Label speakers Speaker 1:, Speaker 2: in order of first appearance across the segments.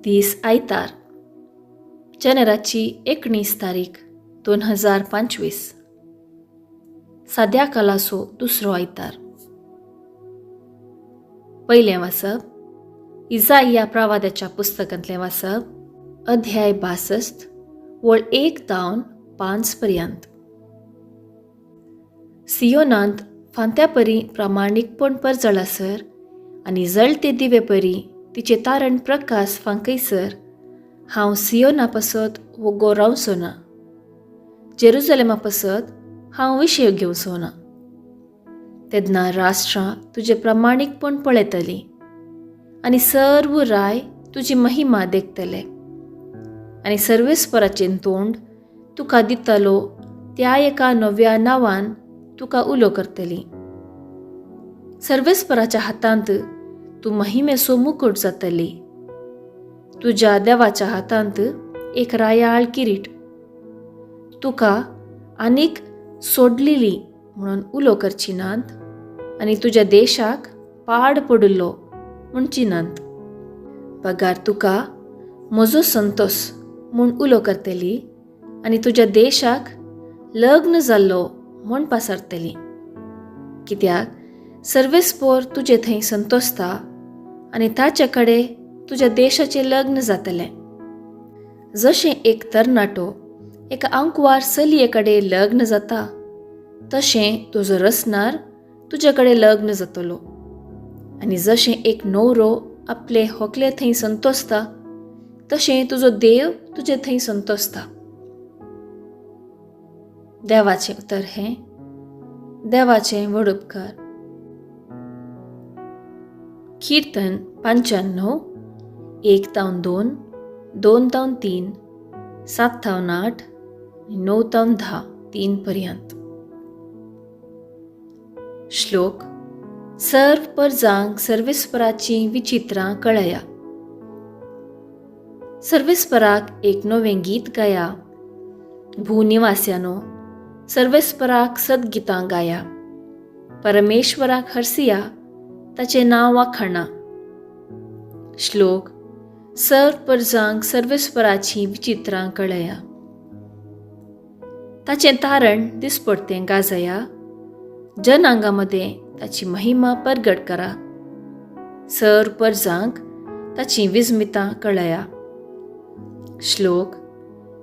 Speaker 1: दीस आयतार, जानेराची 19 तारीख 2025, साद्या कालाचो दुसरो आयतार. पयलें वाचप इजाइया प्रवादाच्या पुस्तकांतलें वाचप, अध्याय 62 वळ 1 तावन 5 पर्यंत. सियोनांत फांत्यापरी प्रामाणीकपण परजळासर आनी जळते दिवे परी तिचे तारण प्रकाश फांकयसर हांव सियोना पासत वोगो रावचो ना, जेरुजलेमा पासत हांव विशय घेवचो ना. तेन्ना राष्ट्रां तुजें प्रामाणीकपण पळयतलीं आनी सर्व राय तुजी महिमा देखतले आनी सर्वेस्पराचें तोंड तुका दितलो त्या एका नव्या नांवान तुका उलो करतली. सर्वेस्पराच्या हातांत तूं महिमेचो मुकूट जातली, तुज्या देवाच्या हातांत एक रायाळ किरीट. तुका आनीक सोडलेली म्हणून उलो करची नात आनी तुज्या देशाक पाड पडिल्लो म्हणची नात, बगार तुका म्हजो संतोस म्हूण उलो करतली आनी तुज्या देशाक लग्न जाल्लो म्हूण पासारतली. कित्याक सर्वेस्पोर तुजे थंय संतोसता आनी ताचे कडेन तुज्या देशाचें लग्न जातलें. जशें एक तरणाटो एका आंकवार चलये कडेन लग्न जाता, तशें तुजो रसनार तुजे कडेन लग्न जातलो. आनी जशें एक न्हवरो आपले होकले थंय संतोसता, तशें तुजो देव तुजे थंय संतोसता. देवाचें उतर हें, देवाचें व्हड उपकार. कीर्तन 95, 1 तावन 2, 2 तावन 3, 7 तावन 8, 9 तावन 10, 3 पर्यंत. श्लोक सर्व परजांक सर्वेस्पराची विचित्रां कळया. सर्वेस्पराक एक नवें गीत गाया, भूनिवास्यानो सर्वेस्पराक सद्गितां गाया. परमेश्वराक हरसिया, ताचें नांव वाखाणा. श्लोक सर्व परजांक सर्वेस्पराची विचित्रां कळया. ताचें तारण दिसपडतें गाजया, जनांगा मदें ताची महिमा परगट करा. सर्व परजांक ताची विस्मितां कळया. श्लोक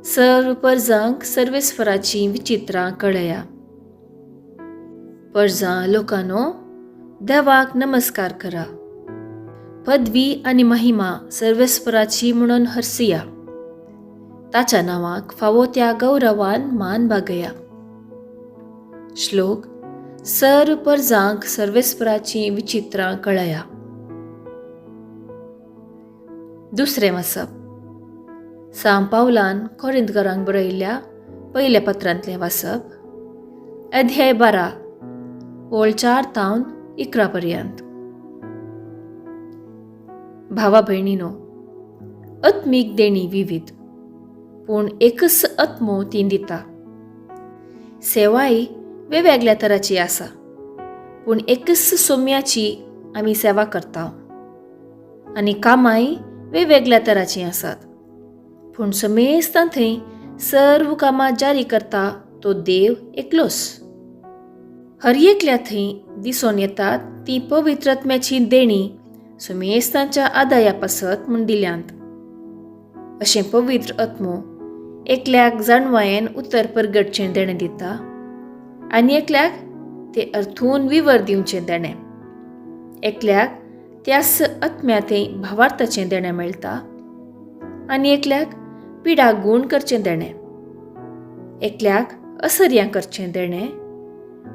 Speaker 1: सर्व परजांक सर्वेस्पराची विचित्रां कळया. परजां लोकांनो देवाक नमस्कार करा, पदवी आनी महिमा सर्वेस्पराची म्हणून हरसिया. ताच्या नांवाक फावो त्या गौरवान मान बागया. श्लोक सर्व परजांक सर्वेस्पराची विचित्रां कळया. दुसरें वाचप सांव पावलान कोरिंतकारांक बरयल्ल्या पयल्या पत्रांतलें वाचप, अध्याय 12 ओळ 4 तावन 11 पर्यंत. भावा भयणीनो, आत्मीक देणी विविध, पूण एकच आत्मो ती दिता. सेवाय वेगवेगळ्या तराची आसा, पूण एकच सोम्याची आमी सेवा करता. आनी कामाय वेगवेगळ्या तराचीं आसात, पूण समेस्तां थंय सर्व कामां जारी करता तो देव एकलोच. हर एकल्या थंय दिसून येतात ती पवित्र आत्म्याची देणी समेस्तांच्या आदाया पासत म्हूण दिल्यांत. अशें पवित्र आत्मो एकल्याक जाणवायेन उतर परगटचें देणें दिता आनी एकल्याक ते अर्थून विवर दिवचें देणें, एकल्याक त्याच आत्म्या थंय भावार्थाचें देणें मेळटा आनी एकल्याक पिडा गूण करचें देणें, एकल्याक असर्यां करचें देणें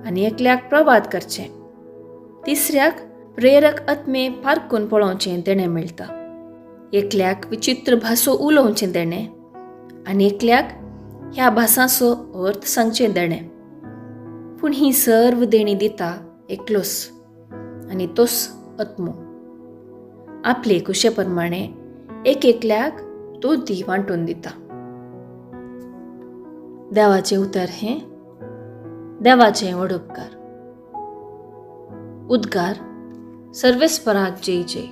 Speaker 1: आनी एकल्याक प्रवाद करचें, तिसऱ्याक प्रेरक आत्मे पारकून पळोवचें देणें मेळटा, एकल्याक विचित्र भासो उलोवचें देणें आनी एकल्याक ह्या भासांचो अर्थ सांगचें देणें. पूण ही सर्व देणी दिता एकलोच आनी तोच आत्मो. आपले कुशे प्रमाणे एक एकल्याक तो ती वांटून दिता. देवाचें उतर हें, देवाचें व्हड उपकार. उद्गार सर्वेस्पराक जय जय.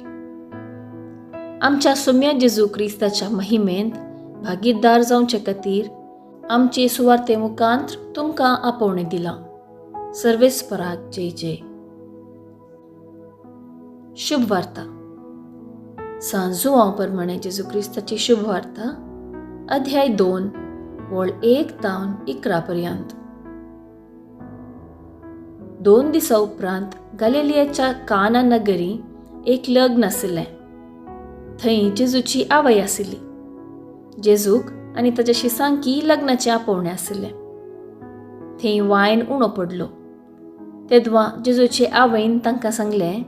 Speaker 1: आमच्या सोम्या जेजू क्रिस्ताच्या महिमेंत भागीदार जावचे खातीर आमचे सुवार्ते मुखांत तुमकां आपोवणें दिलां. सर्वेस्पराक जय जय. शुभ वार्ता. सांत जुआंव प्रमाणे जेजू क्रिस्ताची शुभ वार्ता, अध्याय 2 वळ 1 तावन 11 पर्यंत. 2 दिसां उपरांत गालिलियाच्या काना नगरी एक लग्न आशिल्लें. थंय जेजूची आवय आशिल्ली. जेजूक आनी ताच्या शिसांकी लग्नाचें आपोवणें आशिल्लें. थंय वायन उणो पडलो. तेदवा जेजूचे आवयन तांकां सांगलें,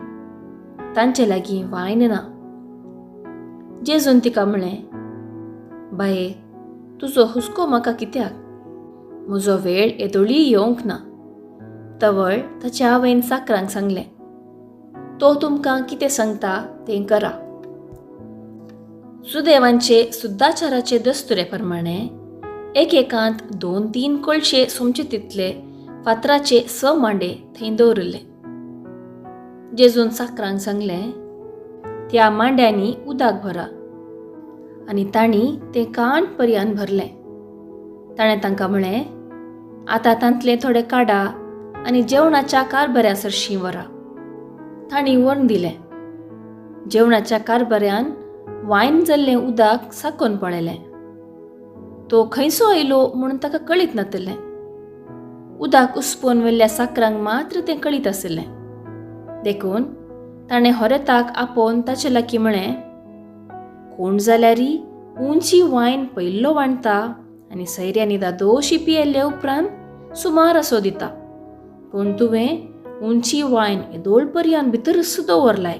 Speaker 1: तांचे लागीं वायन ना. जेजून तिका म्हळें, बाये, तुजो हुस्को म्हाका कित्याक? म्हजो वेळ येदोळी येवंक ना. तवळ ताच्या आवयन साकरांक सांगलें, तो तुमकां कितें सांगता तें करा. सुदेवांचे सुद्दाचाराचे दस्तुरे प्रमाणे एकेकांत 2-3 कळशे सोमचे तितले फातराचे 6 मांडे थंय दवरिल्ले. जेजून साकरांक सांगलें, त्या मांड्यांनी उदक भरा. आनी तांणी तें कान पर्यान भरलें. ताणें तांकां म्हळें, आतां तांतलें थोडें काडा आनी जेवणाच्या कारभाऱ्या सरशीं व्हरा. तांणी व्हरून दिलें. जेवणाच्या कारभाऱ्यान वायन जाल्लें उदक साकोवन पळयलें. तो खंयसो आयलो म्हणून ताका कळीत नातिल्लें. उदक उसपोवन व्हेल्ल्या साकरांक मात्र तें कळीत आशिल्लें. देखून ताणें होरेताक आपोवन ताचे लागीं म्हळें, कोण जाल्यारी उंची वायन पयल्लो वांटता आनी सैऱ्यांनी दादोशी पियेल्ले उपरांत सुमार असो दिता, पूण तुवें उंची वायन येदोळ पर्यान भितरच दवरलाय.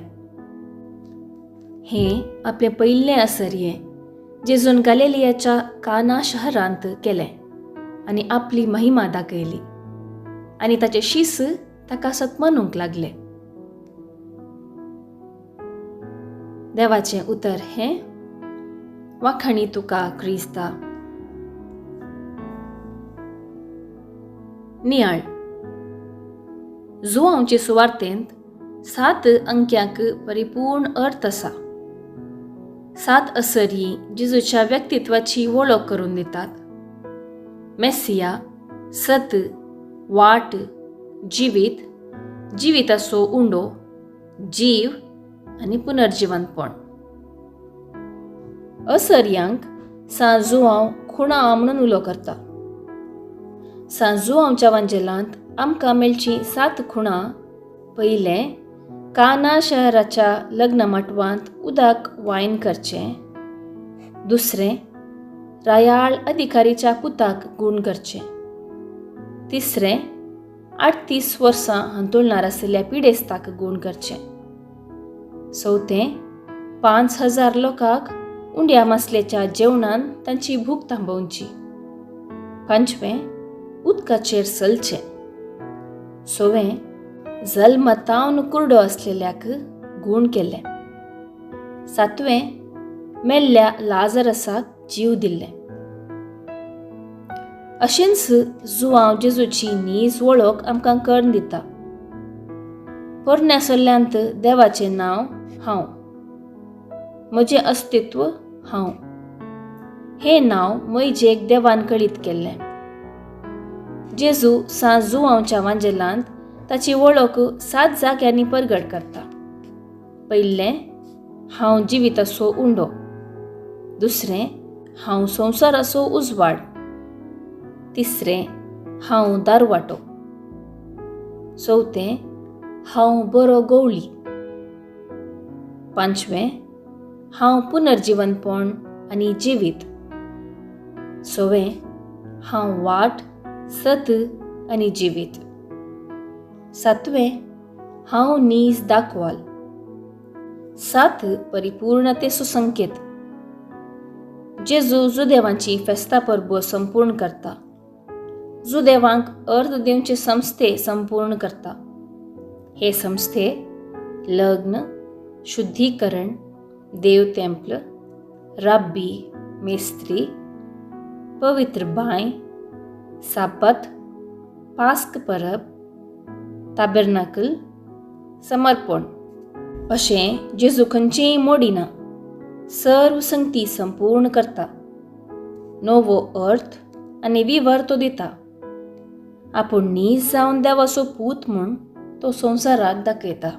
Speaker 1: हें आपलें पयलें असरयें जेजून गालिलियाच्या काना शहरांत केलें आनी आपली महिमा दाखयली आनी ताचे शीस ताका सतमानूंक लागले. देवाचें उतर हें. वाखाणी तुका क्रिस्ता. नियाळ. जुआंवचे सुवार्तेंत 7 अंक्यांक परिपूर्ण अर्थ आसा. 7 असरी जेजूच्या व्यक्तित्वाची वळख करून दितात. मेसिया, सत, वाट, जिवीत, जिविताचो उंडो, जीव आनी पुनर्जिवंतपण. असर्यांक सांत जुआंव खुणा म्हणून उलो करता. सांत जुआंवच्या वांजेलांत आमकां मेळचीं 7 खुणां. पयलें, काना शहराच्या लग्न माटवांत उदक वायन करचें. दुसरें, रायाळ अधिकारीच्या पुताक गूण करचें. तिसरें, 38 वर्सां हांतुळणार आशिल्ल्या पिडेस्ताक गूण करचें. चवथें, 5000 लोकांक उंड्या मासलेच्या जेवणान तांची भूक थांबोवची. पांचवें, उदकाचेर चलचें. सवें, जल्मतावन कुरडो आसलेल्याक गूण केलें. सातवें, मेल्ल्या लाजरसाक जीव दिल्लें. अशेंच जुआंव जेजूची नीज वळख आमकां करून दिता. पोरण्या सल्ल्यांत देवाचें नांव हांव, म्हजें अस्तित्व हांव, हें नांव म्हजेक देवान कळीत केल्लें. जेजू सांत जुआंवच्या वांजेलांत ताची वळख 7 जाग्यांनी परगट करता. पयलें, हांव जिविताचो उंडो. दुसरें, हांव संवसाराचो उजवाड. तिसरें, हांव दारवाटो. चवथें, हांव बरो गवळी. पांचवें, हांव पुनर्जिवनपण आनी जिवीत. सवें, हांव वाट, सत आनी जिवीत. सातवें, हांव नीज दाखवाल. 7 परिपूर्णतेचो संकेत. जेजू जुदेवांची फेस्ता परबो संपूर्ण करता. जुदेवांक अर्थ दिवचे संस्थे संपूर्ण करता. हे संस्थे लग्न, शुद्धीकरण, देव तेम्पल, रब्बी, मेस्त्री, पवित्र बांय, साबत, पास्क परब, ताबेर्नाकल, समर्पण अशें जेजू खंयचेंय मोडिना. सर्व संगती संपूर्ण करता. नवो अर्थ आनी विवर तो दिता. आपूण नीज जावन देवाचो पूत म्हूण तो संवसाराक दाखयता.